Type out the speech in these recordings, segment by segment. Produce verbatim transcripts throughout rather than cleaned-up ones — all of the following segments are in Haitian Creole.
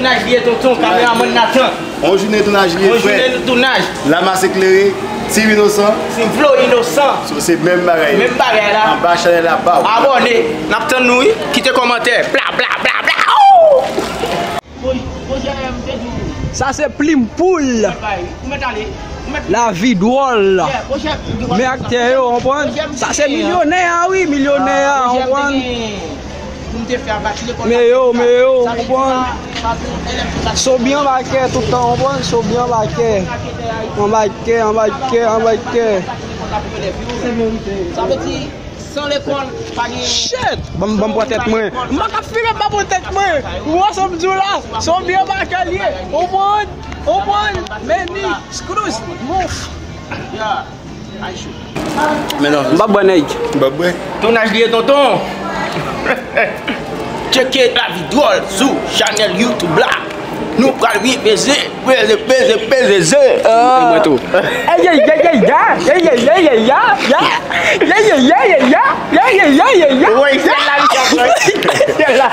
Tounaj li ye tonton, kameramann Nathan. On jounen tounaj li ye, frè. On jounen tounaj. Lamas eklere, Team Inosan. Team Flow Inosan. So, se menm bagay. Menm bagay la. Anba chanèl la pa w. Abòne, n ap tann nou wi. Kite kòmantè. Bla, bla, bla, bla. Oh! Sa se plim poul. Lavi dwòl. Men aktè yo, konprann? Sa se milyonè a, wi, milyonè a, konprann? Men yo, men yo, konprann? Sobi anba kè tout tan, konprann? Sobi anba kè. Anba kè, anba kè, anba kè. San lekòl, pa gen. Shit! Ban m, ban m pran tèt mwen. M pa ka file m pa pran tèt mwen. Ou wè sa m di w la? Sa w byen make l ye. Ou pran, ou pran, meni, screws, mouth. Yeah. Ay, chou. Men non. M pa bwè nèg. M pa bwè. Tounaj li ye tonton. Tcheke lavi dwòl sou chanèl YouTube la. Nou pral vin peze, peze, peze, peze ze. E mwen tou. Ey, ey, ey, ey, ya. Ey, ey, ey, ey, ya, ya. Ey, ey, ey, ey, ya. Ey, ey, ey, ey, ya. Woy, sèl la li ka pran. Sèl la.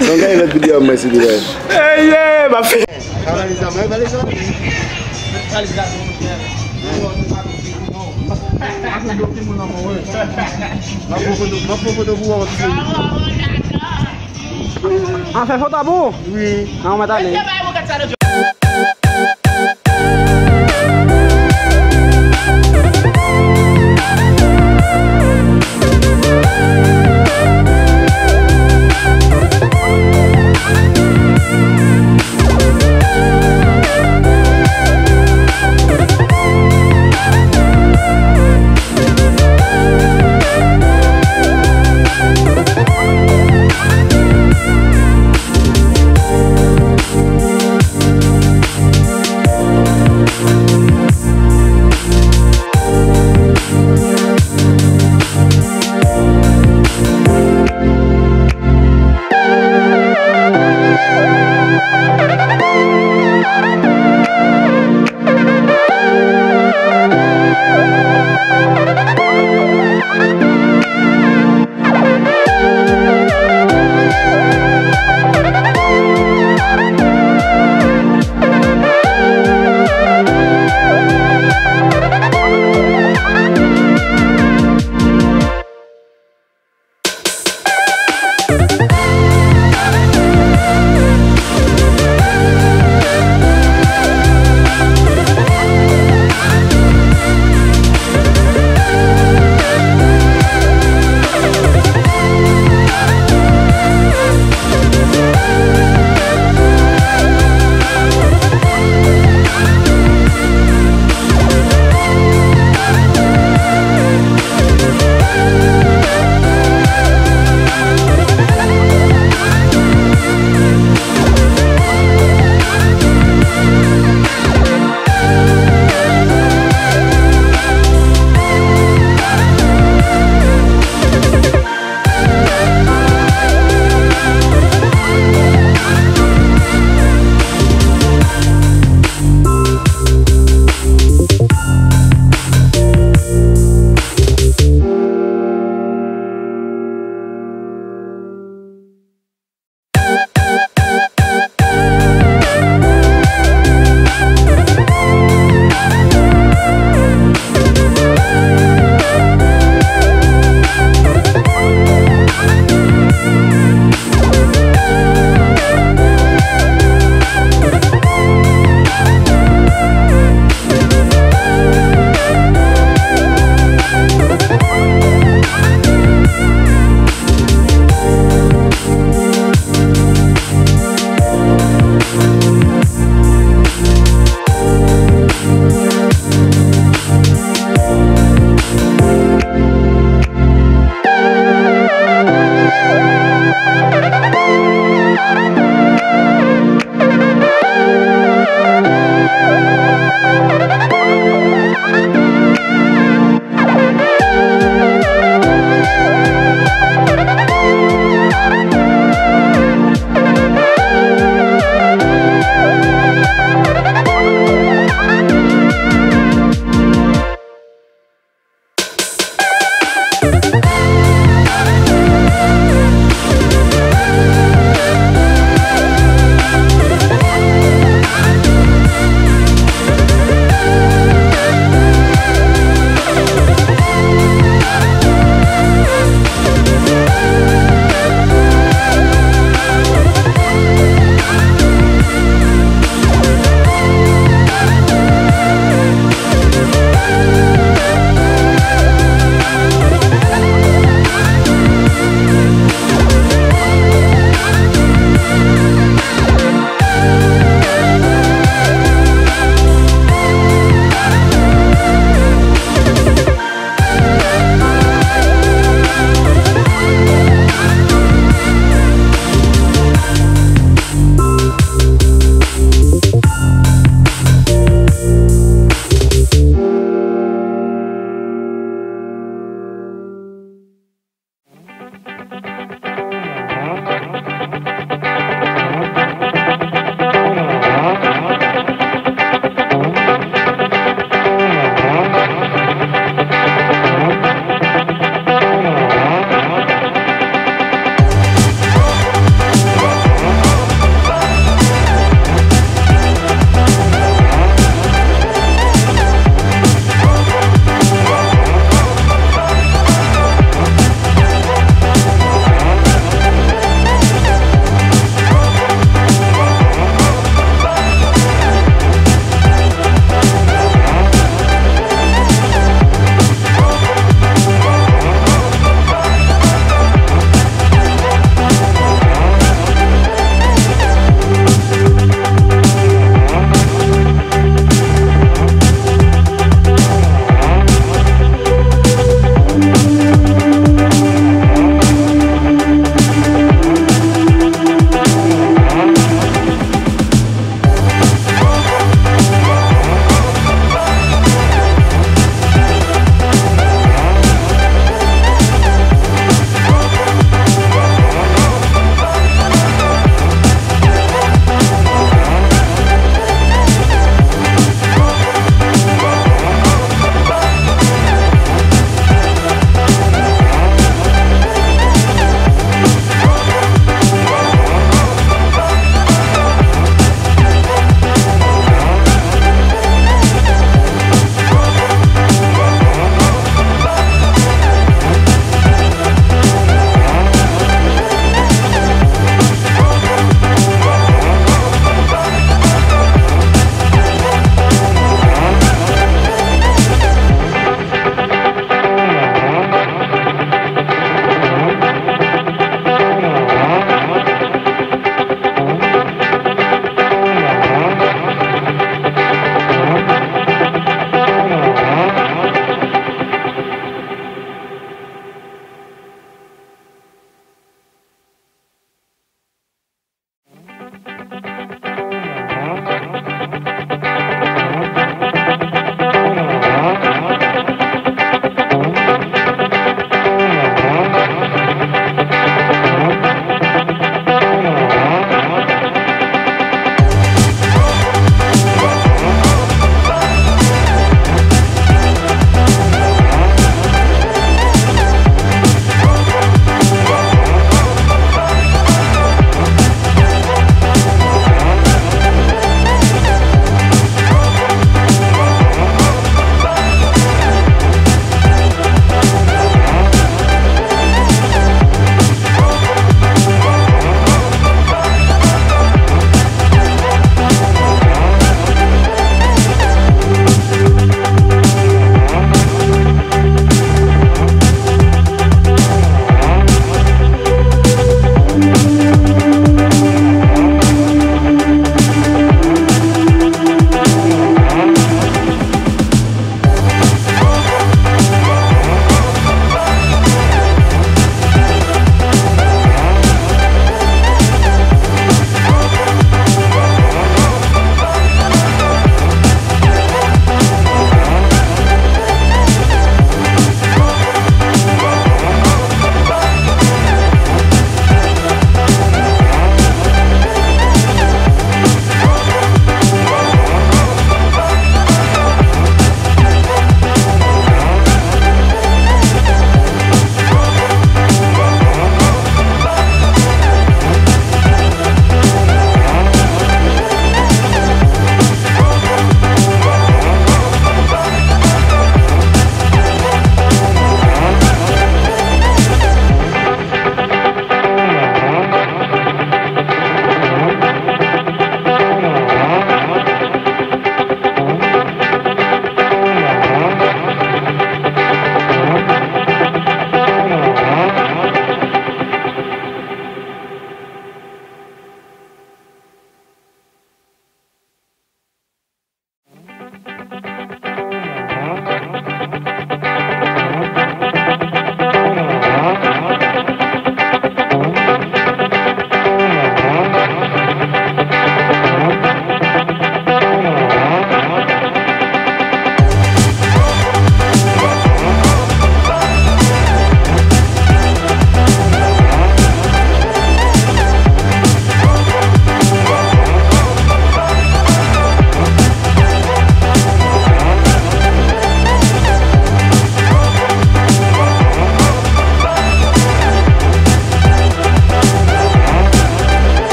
Non, gade lòt videyo mwen, si li wè. Ey, ey, m ap fè. An fè foto pou ou? Wi. An, mwen t ale.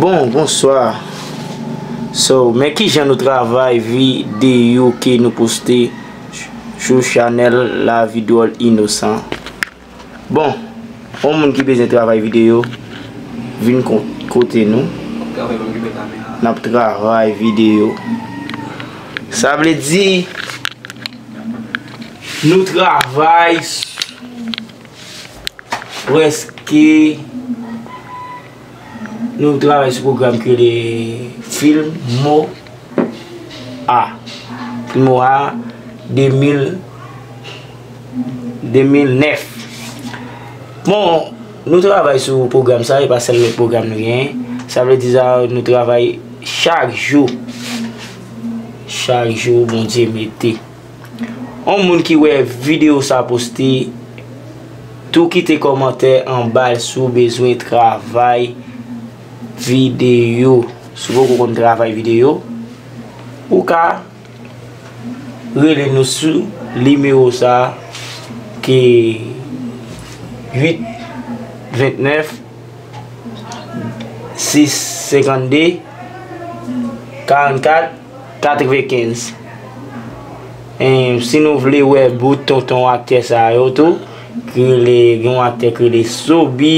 Bon, bonswa. So, men kijan nou travay videyo ke nou poste sou chanèl Lavi Dwòl Inosan. Bon, yon moun ki bezwen travay videyo, vin kon-, kote nou. N ap travay videyo. Sa vle di, nou travay s-, prèske, nou travay sou pwogram ki rele Filmo A. Filmo A de mil, de mil nèf. Bon, nou travay sou pwogram sa, e pa sèl lòt pwogram nou genyen. Sa vle di sa, nou travay chak jou. Chak jou Bondye mete. Yon moun ki wè videyo sa poste, tou kite kòmantè anba l si w bezwen travay videyo. Si w poko konn travay videyo, ou ka rele nou sou nimewo sa ki uit vennèf sis senkannde karannkat katrevenkenz. Em, si nou vle wè bout tonton aktè sa yo tou, ki rele, gen yon aktè ki rele Sobi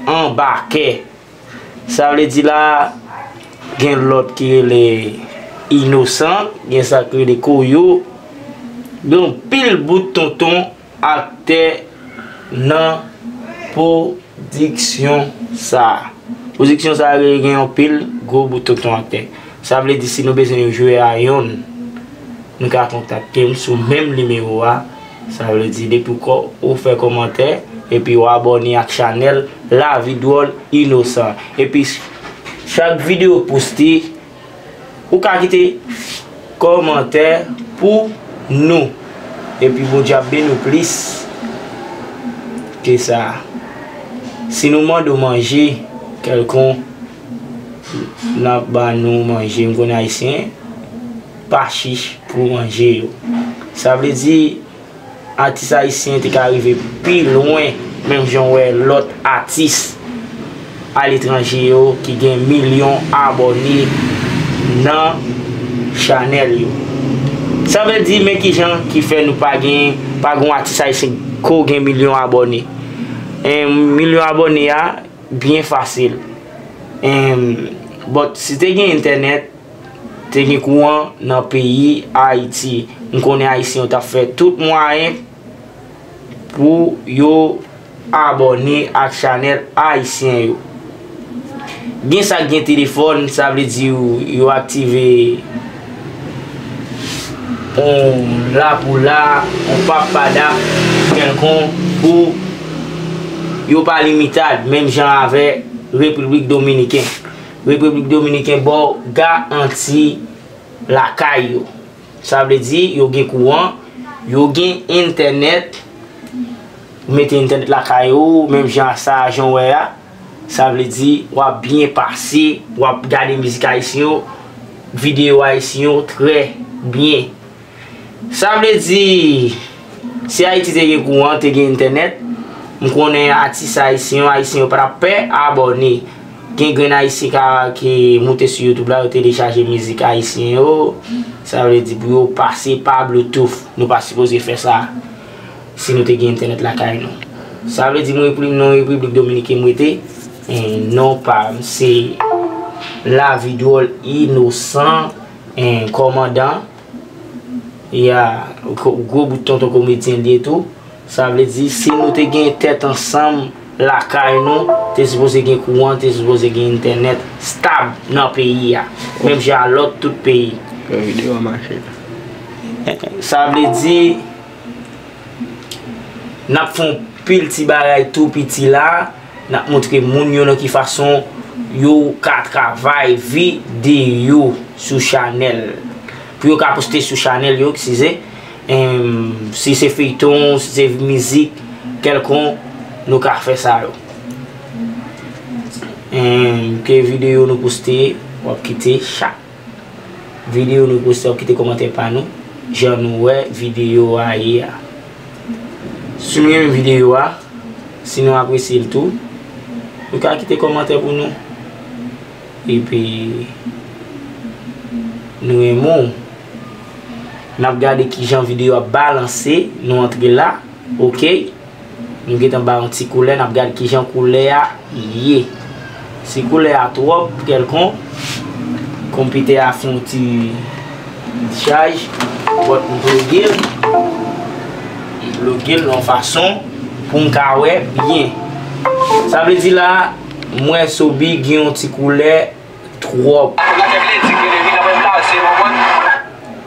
Anbakè. Sa vle di la, gen lòt ki rele Inosan, gen sa ki rele Koyo. Gen yon pil bout tonton aktè nan pwodiksyon sa a. Pwodiksyon sa a gen yon pil gwo bout tonton aktè. Sa vle di si nou bezwen jwe a yonn, nou ka kontakte m sou menm nimewo a. Sa vle di depi w kò-, ou fè kòmantè, epi w abòne ak chanèl Lavi Dwòl Inosan. Epi chak videyo poste, ou ka kite kòmantè pou nou. Epi Bondye ap beni w plis ke sa. Si nou mande w manje kèlkonk, n ap ba nou manje. M konnen Ayisyen pa chich pou manje yo. Sa vle di, atis ayisyen te ka rive pi lwen, menm jan w wè lòt atis aletranje yo ki gen milyon abòne nan chanèl yo. Sa vle di, men kijan ki fè nou pa gen, pa gen yon atis ayisyen ko gen milyon abòne. En, milyon abòne a, byen fasil. En, but si te gen entènèt, te gen kouran nan peyi Ayiti, m konnen Ayisyen yo t ap fè tout mwayen pou yo abòne ak chanèl ayisyen yo. Gen sa k gen telefòn, sa vle di yo, yo aktive yon la pou la, yon papada kèlkonk pou yo pa limitad, menm jan avèk Repiblik Dominiken. Repiblik Dominiken ba w garanti lakay yo. Sa vle di, yo gen kouran, yo gen entènèt, ou mete entènèt lakay ou, menm jan sa jan w wè a, sa vle di, w ap byen pase, w ap gade mizik ayisyen yo, videyo ayisyen yo trè byen. Sa vle di, si Ayiti te gen kouran, te gen entènèt, m konnen atis ayisyen yo, ayisyen yo pa t ap pè abòne. Gen grenn ayisyen ka, ki moute sou YouTube la, yo telechaje mizik ayisyen yo. Sa vle di pou yo pase pa Bluetooth. Nou pa sipoze fè sa si nou te gen entènèt lakay nou. Sa vle di mwen, Repiblik, non, Repiblik Dominiken m rete. E non pa m se Lavi Dwòl Inosan, e kòmandan. Ya, gwo, gwo bout tonton komedyen li ye tou. Sa vle di, si nou te gen tèt ansanm lakay nou, te sipoze gen kouran, te sipoze gen entènèt stab nan peyi a. Menm jan a lòt tout peyi. Fè videyo a mache. Sa vle di, n ap fè yon pil ti bagay tou piti la. N ap montre moun yo nan ki fason yo ka travay videyo sou chanèl. Pou yo ka poste sou chanèl yo, eskize. Em, si se feyton, si se mizik kèlkonk, nou ka fè sa yo. Em, ke videyo nou poste, w ap kite chak videyo nou poste, w ap kite kòmantè pa nou, jan nou wè videyo a ye a. Si nou renmen videyo a, si nou apresye l tou, nou ka kite kòmantè pou nou. Epi nou renmen w. N ap gade kijan videyo ap balanse, nou antre la, oke. Nou gentan ba yon ti koulè, n ap gade kijan koulè a ye. Si koulè a twòp kèlkonk, konpitè a fè yon ti chaj, but m ploge l, m ploge l yon fason pou m ka wè byen. Sa vle di la, m wè Sobi gen yon ti koulè twòp.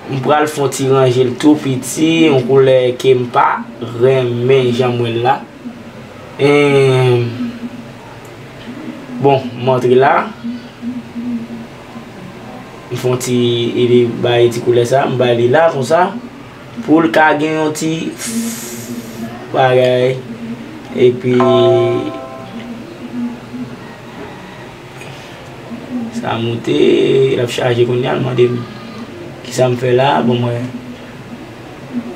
M pral fè yon ti ranje l tou piti, yon koulè ke m pa renmen jan m wè l la. Em, bon, m antre la. M fè yon ti, e, bay ti koulè sa, m bay li la konsa. Pou l ka gen yon ti bagay. Epi, sa moute, l ap chaje kounye a, l mande m kisa m fè la, bon mwen,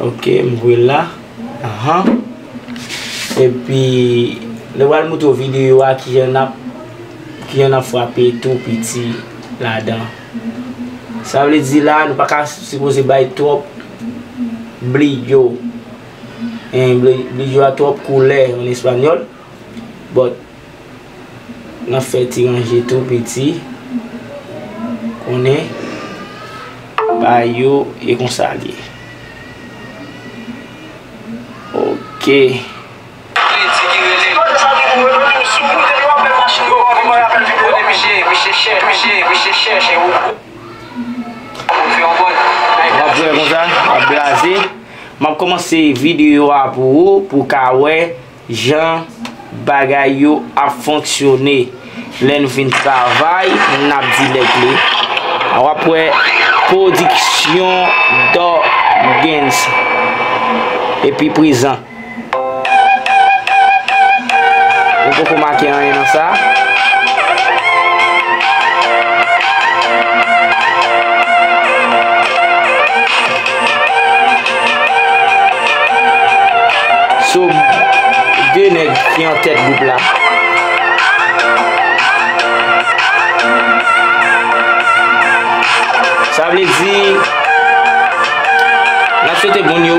oke, m voye l la. Ahan. Epi, nou pral moutre w videyo a kijan n ap, kijan n ap frape tou piti ladan. Sa vle di la, nou pa ka sipoze bay twòp brillo. En, bri-, brillo a twòp koulè an espanyòl. But, n ap fè ti ranje tou piti. Konnen, bay yo e konsa l ye. Oke. W ap wè konsa, w ap blaze. M ap kòmanse videyo a pou ou, pou w ka wè jan bagay yo ap fonksyone. Lè n fin travay, n ap di lèt li. W ap wè pwodiksyon Dò Gaines. Epi prezan. Ou poko make anyen nan sa. So, de nèg ki an tèt gwoup la. Sa vle di, n ap swete moun yo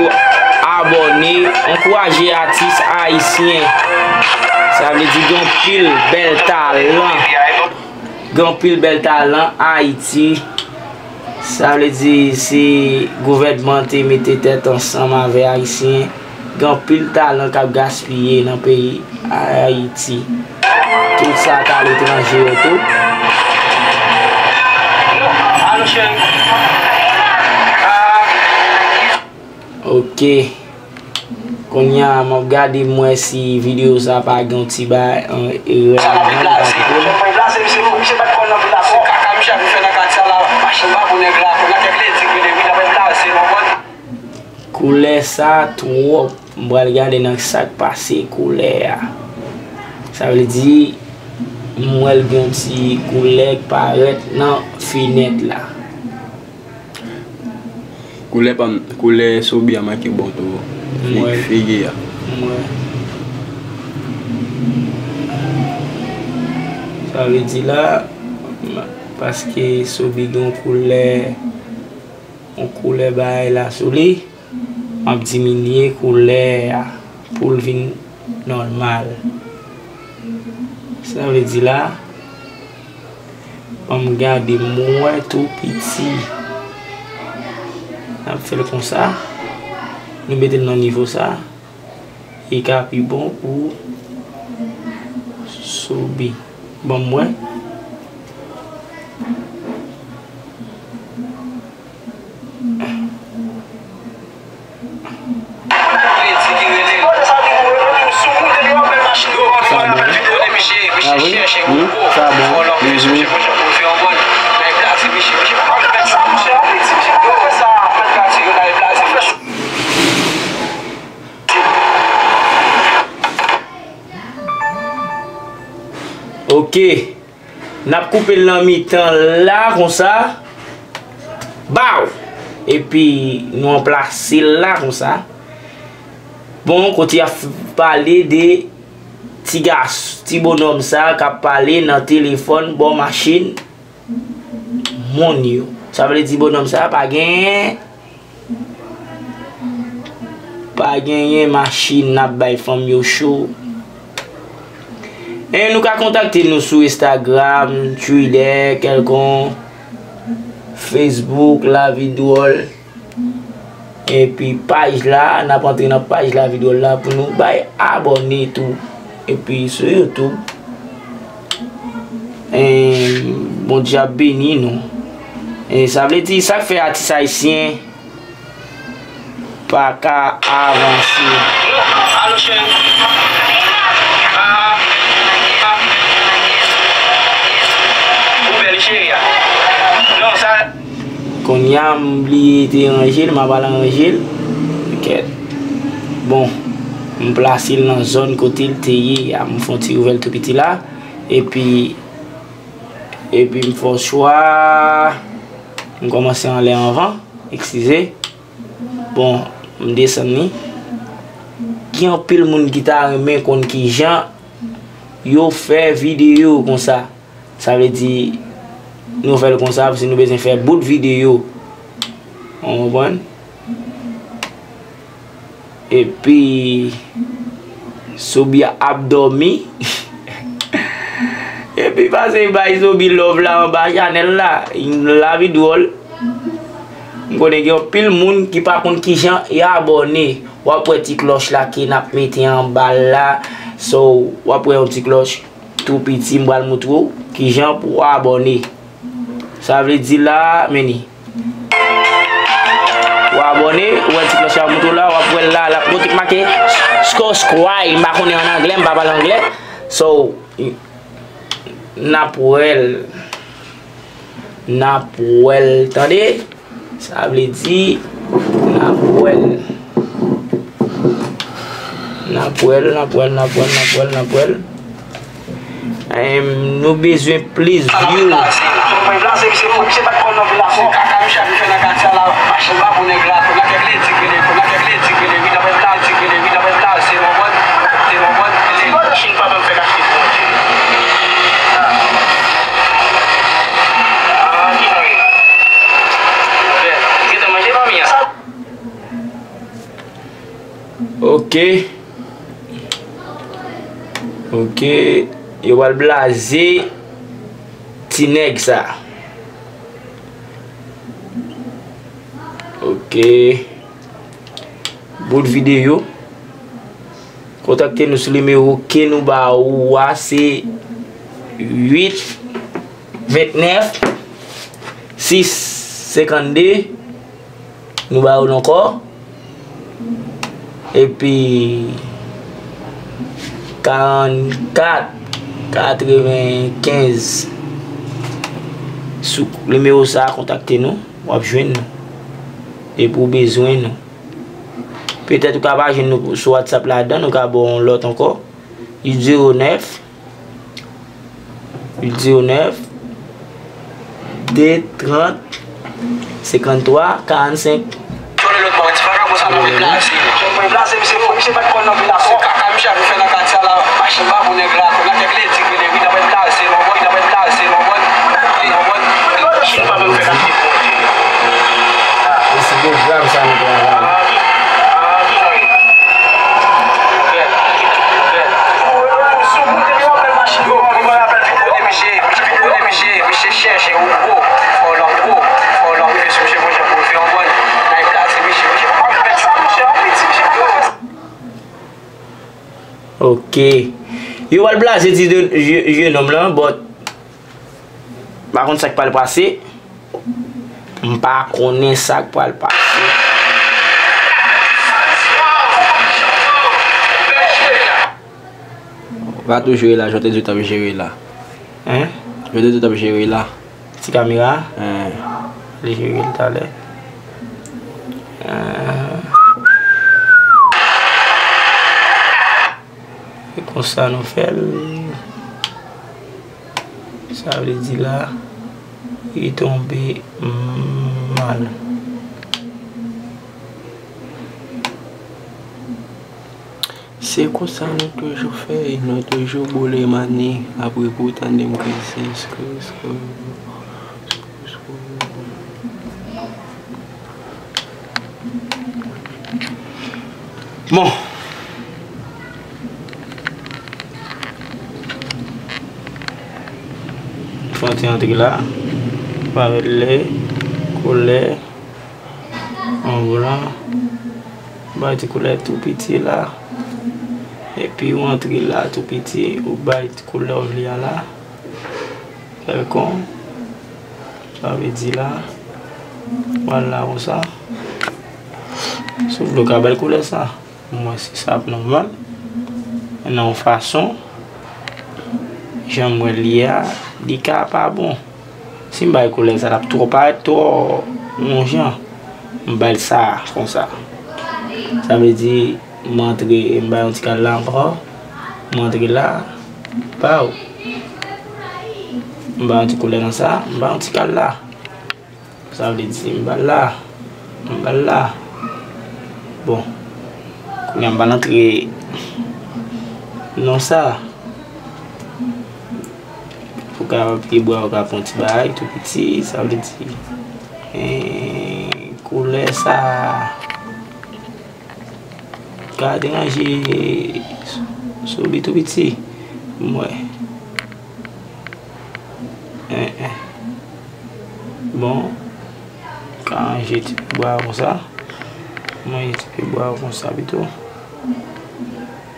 abòne, ankouraje atis ayisyen. Sa vle di, gen anpil bèl talan. Gen anpil bèl talan Ayiti. Sa vle di, si gouvènman te mete tèt ansanm avè ayisyen, gen anpil talan k ap gaspiye nan peyi Ayiti. Tout sa k aletranje yo tou. Oke. Kounye a, m ap gade, m wè si videyo sa pa gen yon ti bagay, an, erè ladan l, pa twò. Koulè sa twòp. M pral gade nan sa k pase koulè a. Sa vle di, m wè l gen yon ti koulè k parèt nan fenèt la. Koulè pa m, koulè Sobi a manke bon tou. Fi-, Mwen. Figi a. Mwen. Sa vle di la, m-, paske Sobi gen yon koulè, yon koulè bagay la sou li, m ap diminye koulè a pou l vin nòmal. Sa vle di la, ban m gade, m wè tou piti. N ap fè l konsa. Nou mete l nan nivo sa. E ka pi bon pou Sobi. Ban m wè. Sa bon. Ah wi. Wi, sa bon. Mhm. Ok. N ap koupe l nan mitan la konsa. Baw! Epi nou ranplase l la konsa. Bon, kote y ap pale de ti gas, ti bonòm sa k ap pale nan telefòn bò machin. moun yo. Sa vle di bonòm sa pa genyen, pa genyen machin n ap bay fanm yo cho. E nou ka kontakte nou sou Instagram, Twitter, kèlkonk, Facebook, Lavi Dwòl. Epi paj la, n ap antre nan paj Lavi Dwòl la pou nou bay abòne tou. Epi sou YouTube, en, Bondye ap beni nou. E sa vle di, sa k fè atis ayisyen pa ka avanse. Alo, cheri. Ah, ah. Ou bèl, cheri a. Non, sa. Kounye a, m bliye te ranje l, m ap al ranje l. Kèt. Bon, m plase l nan zòn kote l te ye a. M fè yon ti ouvè l tou piti la. Epi, epi m fè yon chwa. M kòmanse anlè anvan. Eskize. Bon, m desann li. Gen anpil moun ki ta renmen konn kijan yo fè videyo konsa. Sa vle di, nou fè l konsa, paske nou bezwen fè bout videyo. Ou konprann? Epi, Sobi ap dòmi. Epi, pase bay Sobi love la anba chanèl la. Lavi Dwòl. M konnen gen anpil moun ki pa konn kijan y abòne. W ap wè ti klòch la ke n ap mete anba l la. So, w ap wè yon ti klòch tou piti, m pral moutre w kijan pou w abòne. Sa vle di la, men li. W abòne, ou wè ti klòch la moutre w la, w ap wè l la, l ap montre k make subscribe, m pa konnen an anglè, m pa pale anglè. So, n ap wè l. N ap wè l, tande? Sa vle di, n ap wè l. N ap wè l, n ap wè l, n ap wè l, n ap wè l, n ap wè l. Em, nou bezwen plis view. Ok. Ok. Yo pral blaze ti nèg sa. Ok. Bout videyo. Kontakte nou sou nimewo ke nou ba ou a, se uit vennèf sis senkannde. Nou ba ou l ankò. Epi karannkat katrevenkenz. Sou nimewo sa a, kontakte nou, w ap jwenn nou. Epi w bezwen nou. Petèt ou ka pa jwenn nou sou WhatsApp ladan, nou ka ba w yon lòt ankò. Uit zewo nèf, uit zewo nèf, de trant, senkanntwa, karannsenk. Ok. Yo pral blaze ti de je, je nonm lan, but m pa konn sa k pral pase. M pa konnen sa k pral pase. Gato jere la, jan w te di w t ap jere la. Hein? Jan w te di w t ap jere la. Ti kamera? Hein. Li jere l talè. Hein. E konsa nou fè l. Sa vle di la, li tonbe mal. Se konsa nou toujou fè, nou toujou boule mani, apre pou tande m kriye, kriye, kriye. Bon. Fè yon ti antre la. Parèt lè, koulè, an blan. Bay ti koulè tou piti la. Epi ou antre la tou piti, ou bay ti koulè w vle a la. Kèlkonk. Sa vle di la, w al la konsa. Si w vle w ka bay koulè sa. Mwen se sa ap nòmal. Nan yon fason, jan m wè l ye a, li ka pa bon. Si m bay koulè sa, l ap twò parèt twò yon jan. M bay l sa konsa. Sa vle di, m antre, m bay yon ti kal la ankò. M antre la, paw. M bay yon ti koulè konsa, m bay yon ti kal la. Sa vle di, m ba l la. M ba l la. Bon. Kounye a m ba l antre nan sa. Ou ka pye bwa, ou ka pran ti bagay, tou piti, sa vle di. Eh, koulè sa. Ka deranje sou li tou piti. M wè. Eh, eh. Bon, ka ranje ti pye bwa konsa. Mwen ranje ti pye bwa konsa pito.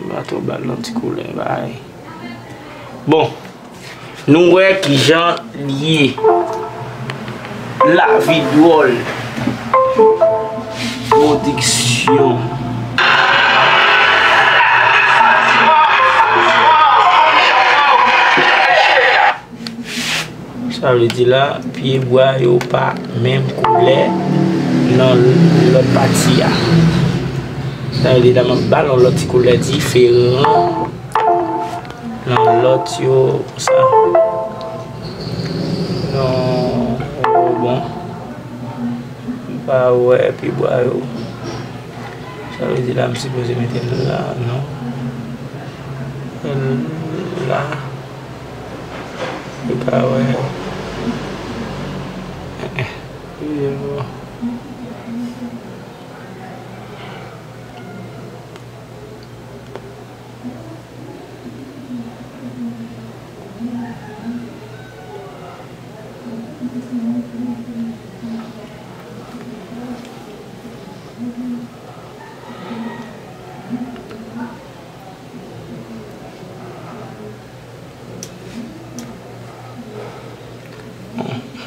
M pa twò ba l yon ti koulè, bay. Bon, nou wè kijan l ye. Lavi dwòl. Pwodiksyon. Sa vle di la, pye bwa yo pa menm koulè nan lòt pati a. Sa vle di la, m ap ba l yon lòt ti koulè diferan nan lòt yo konsa. Non, bon. M pa wè pye bwa yo. Sa vle di la, m sipoze mete l la, non? L la. M pa wè. Eh, eh.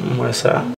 M wè sa.